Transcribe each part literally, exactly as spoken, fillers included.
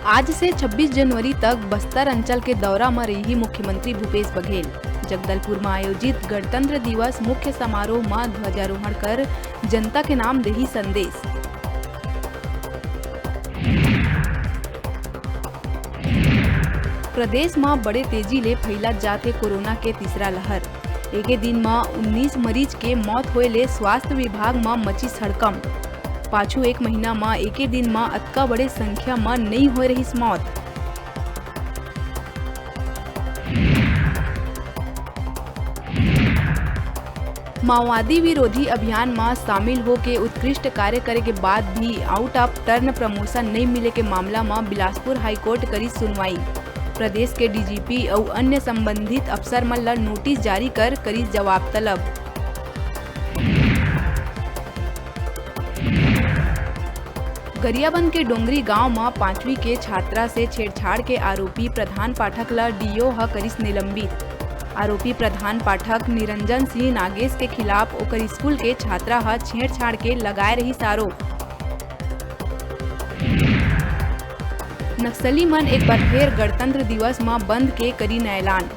आज से छब्बीस जनवरी तक बस्तर अंचल के दौरा म रइही मुख्यमंत्री भूपेश बघेल। जगदलपुर म आयोजित गणतंत्र दिवस मुख्य समारोह म ध्वजारोहण कर जनता के नाम देही संदेश। प्रदेश म बड़े तेजी ले फैलत जात हे कोरोना के तीसरा लहर। एके दिन म उन्नीस मरीज के मौत होए ले स्वास्थ्य विभाग म मचिस हड़कंप। पाछू एक महीना म एके दिन म अतका बड़े संख्या म नइ होए रहिस मौत। माओवादी विरोधी अभियान म शामिल होके उत्कृष्ट कार्य करे के बाद भी out of turn promotion नइ मिले के मामला म बिलासपुर हाईकोर्ट करिस सुनवाई। प्रदेश के डीजीपी अउ अन्य संबंधित अफसर मन ल नोटिस जारी कर करिस जवाब तलब। गरियाबंद के डोंगरी गांव म पांचवी के छात्रा से छेड़छाड़ के आरोपी प्रधान पाठक ल डीओ ह करिस निलंबित। आरोपी प्रधान पाठक निरंजन सिंह नागेश के खिलाफ ओकर स्कूल के छात्रा ह छेड़छाड़ के लगाए रहिस आरोप। नक्सली मन एक बार फेर गणतंत्र दिवस म बंद के करिन ऐलान।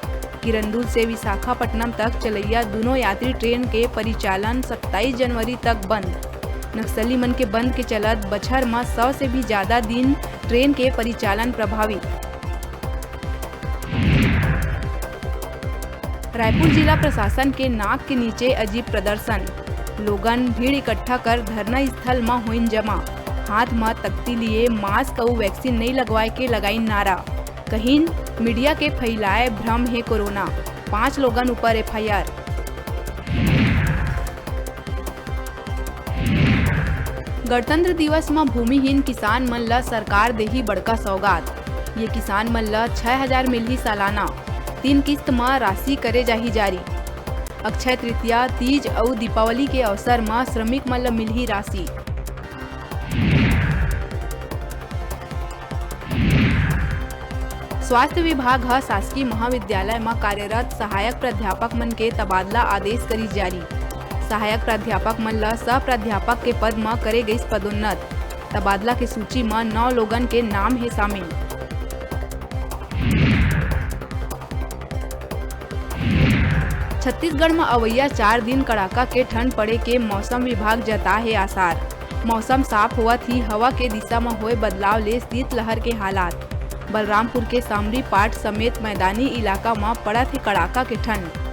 किरंदुल से विशाखापट्टनम तक चलैया दूनों यात्री ट्रेन के परिचालन सत्ताईस जनवरी तक बंद। नक्सली मन के बंद के चलत बछर म सौ से भी ज्यादा दिन ट्रेन के परिचालन प्रभावित। रायपुर जिला प्रशासन के नाक के नीचे अजीब प्रदर्शन। लोगन भीड़ इकट्ठा कर धरना स्थल म होइन जमा। हाथ म तख्ती लिए मास्क अउ वैक्सीन नइ लगवाए के लगाइन नारा। कहिन, मीडिया के फैलाए भ्रम हे कोरोना। पांच लोगन ऊपर एफआईआर। गणतंत्र दिवस म भूमिहीन किसान मन ल सरकार देही बड़का सौगात। ये किसान मन ल छह हजार मिलही सालाना। तीन किस्त म राशि करे जाही जारी। अक्षय तृतीया, तीज अउ दीपावली के अवसर म श्रमिक मन ल मिलही राशि। स्वास्थ्य विभाग ह शासकीय महाविद्यालय म कार्यरत सहायक प्राध्यापक मन के तबादला आदेश करिस जारी। सहायक प्राध्यापक मन ल सह प्राध्यापक के पद म करे गइस पदोन्नत। तबादला के सूची म नौ लोगन के नाम हे शामिल। छत्तीसगढ़ म अवइया चार दिन कड़ाका के ठंड पड़े के मौसम विभाग जताए हे आसार। मौसम साफ होवत ही हवा के दिशा म होए बदलाव ले शीतलहर के हालात। बलरामपुर के सामरी पाट समेत मैदानी इलाका म पड़त हे कड़ाका के ठंड।